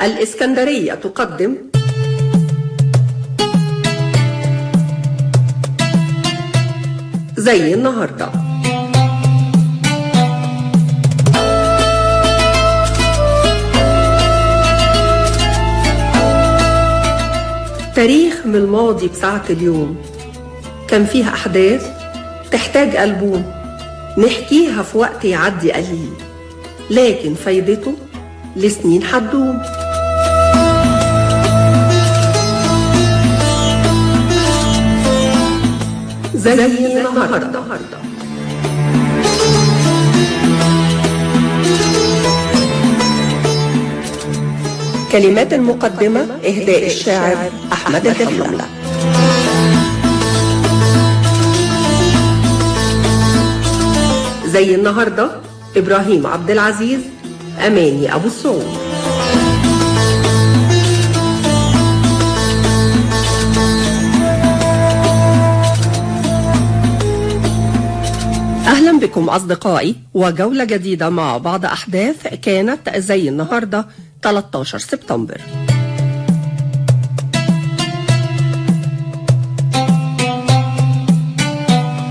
الإسكندرية تقدم زي النهاردة. تاريخ من الماضي بساعة اليوم، كان فيها أحداث تحتاج ألبوم نحكيها في وقت يعدي قليل، لكن فايدته لسنين حتدوم. زي النهاردة. كلمات المقدمة إهداء الشاعر أحمد الحملة. زي النهاردة إبراهيم عبد العزيز، أماني أبو السعود. أهلا بكم أصدقائي، وجولة جديدة مع بعض أحداث كانت زي النهاردة 13 سبتمبر.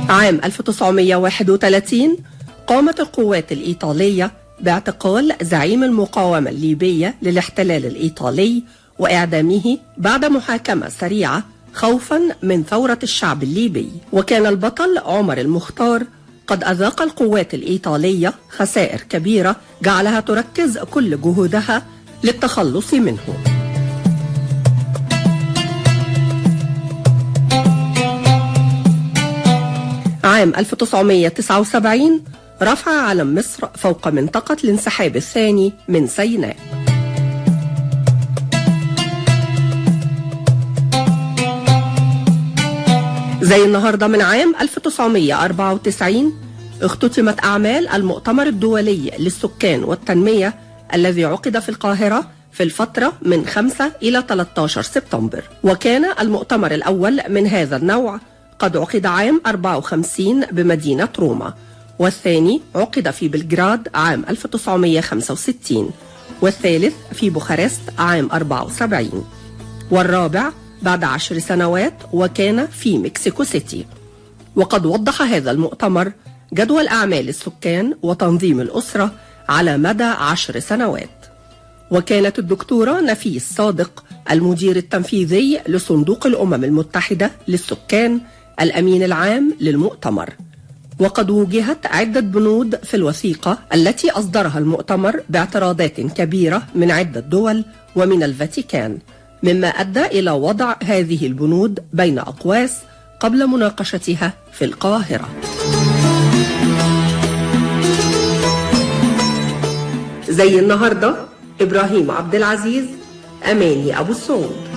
عام 1931 قامت القوات الإيطالية باعتقال زعيم المقاومة الليبية للاحتلال الإيطالي وإعدامه بعد محاكمة سريعة خوفا من ثورة الشعب الليبي. وكان البطل عمر المختار قد أذاق القوات الإيطالية خسائر كبيرة جعلها تركز كل جهودها للتخلص منه. عام 1979 رفع علم مصر فوق منطقة الانسحاب الثاني من سيناء. زي النهاردة من عام 1994 اختتمت أعمال المؤتمر الدولي للسكان والتنمية الذي عقد في القاهرة في الفترة من 5 إلى 13 سبتمبر، وكان المؤتمر الأول من هذا النوع قد عقد عام 54 بمدينة روما، والثاني عقد في بلغراد عام 1965، والثالث في بوخارست عام 74، والرابع بعد 10 سنوات وكان في مكسيكو سيتي. وقد وضح هذا المؤتمر جدول أعمال السكان وتنظيم الأسرة على مدى 10 سنوات. وكانت الدكتورة نفيس صادق المدير التنفيذي لصندوق الأمم المتحدة للسكان الأمين العام للمؤتمر. وقد وجهت عدة بنود في الوثيقة التي أصدرها المؤتمر باعتراضات كبيرة من عدة دول ومن الفاتيكان، مما أدى إلى وضع هذه البنود بين أقواس قبل مناقشتها في القاهرة. زي النهاردة إبراهيم عبد العزيز، أماني أبو السعود.